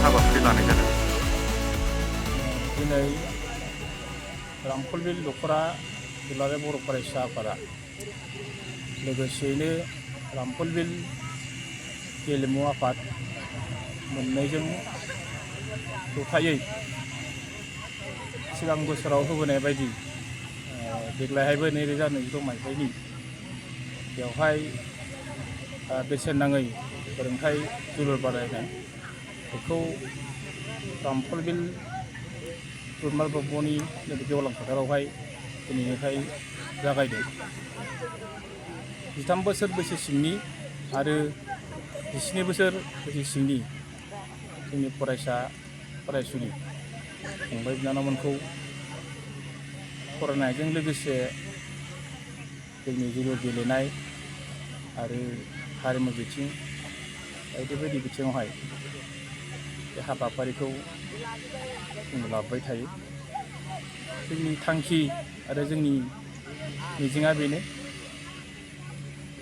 हाबाफारि लानाय जादों। दिनै रामफलबिल दख'रा दुलाराय बर' फरायसा आफादा लोगोसेयैनो रामफलबिल गेलेमु आफाद मोननैजों जथायै सिगां बोसोराव होबोनाय बायदि देग्लायहायबो 2022 मायथाइनि बेवहाय बेसेन नाङै फोरोंथाइ जोलुर बादायनाय बेखौ रामफलबिल रुमाल ब्रह्मनि गेवलां फोथारावहाय दिनैनिफ्राय जागायदों। 13 बोसोर बैसो सिंनि आरो 17 बोसोर बैसो सिंनि जोंनि फरायसा फरायसुलि फंबाय बिनानावमोनखौ फरायनायजों लोगोसे जोंनि जोलुर गेलेनाय आरो हारिमु बिथिं बायदि बायदि बिथिङावहाय बे हाबाफारिखौ जों लाबोबाय थायो। जोंनि थांखि आरो जोंनि मिजिंआ बेनो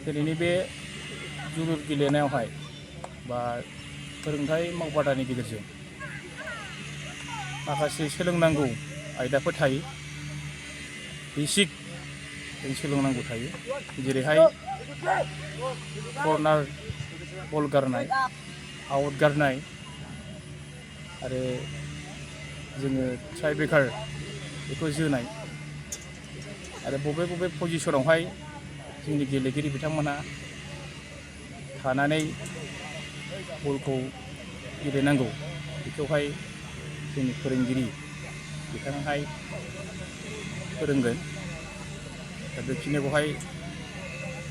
दिनैनि बे जोलुर गेलेनायावहाय बा फोरोंथाइ मावबादानि गेजेरजों माखासे सोलोंनांगौ आयदाफोर थायो, बेसिक जों सोलोंनांगौ थायो, जेरैहाय कर्नार बल गारनाय, आउट गारनाय आरो जोङो ट्राइब्रेकार बेखौ जोनाय आरो बबे बबे पजिशनावहाय जोंनि गेलेगिरि बिथांमोनहा थानानै बलखौ गेलेनांगौ बेखौहाय जोंनि फोरोंगिरि बिथाङाहाय फोरोंगोन। दा बेखिनिखौहाय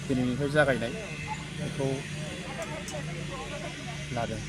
दिनैनिफ्राय जागायनाय बेखौ लादों।